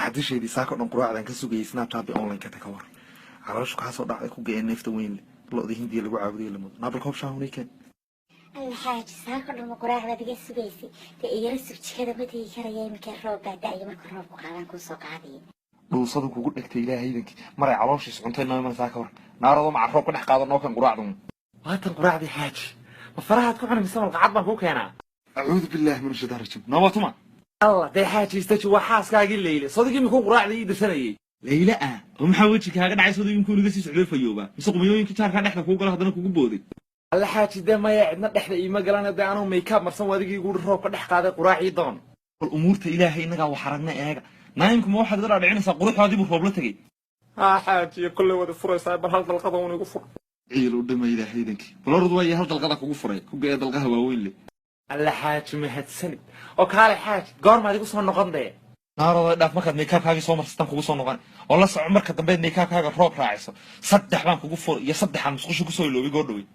Xadishaydii saaka dhan quraacdan ka sugayay Snapchat bay online ka ka war. Calooshu kaa soo dhacday ku gee neefta weyn leh. Lo'da Hindiya lagu caabuday lamado. Naabal koob shaah keen. Alla xaaji, saako dhan ma quraacdaad iga sugaysay? Dee igala sug, jikada ma tegi karaya iminka, roob baa da'aya, marka roobku qaadaan kuu soo qaadaya. Dhuusadu kugu dhegtay Ilaahay idankii. Maray calooshiis cuntay noo iman saa ka war. Naaradoo maca roob ka dhex qaado noo kan quraacdan. Waatan quraacdii xaaji, ma farahaad ku cuni mise malqacad baan kuu keenaa? Acuudu billaahi min ashaytaan rajiim. Nooma tuma. Alla dee xaaji istaji, waa xaaskaagii Leyle, sodigii imikuu quraacdii ii dirsanayay. Leyle ah oo maxaa weji kaaga dhacay? Sodoo imkuu naga sii socday fayooba mise qumayooyinkii jaarkaa dhexda kuu galo haddana kugu booday? Alla xaaji, dee maya, cidna dhexda iima galana, dee anuu makeup marsan adigii igu roobka dhex qaaday quraacii doon. Bal umuurta Ilaahay innagaa wax aragna eega. Naayimku ma waxaad ila dhicinaysaa quruxdaadii buu roob la tegey? Haa xaajiyo, kolley wada furaysaa, bal hal dalqada uun igu fur. Ciil u dhima Ilaahay idankii. Bal orod waaye, hal dalqada kugu furay ku gee dalqaha waaweyn leh. Alla xaaji mahadsanid, oo kaale xaaji, goormaad igu soo noqon dee? Naarooda dhaaf, markaad makeupkaagii soo marsataan kugu soo noqon oo la soco. Marka dambeed makeupkaaga roob raaciso, saddex baan kugu fur iyo saddexaan musqusha kusoo iloobay goor dhawey.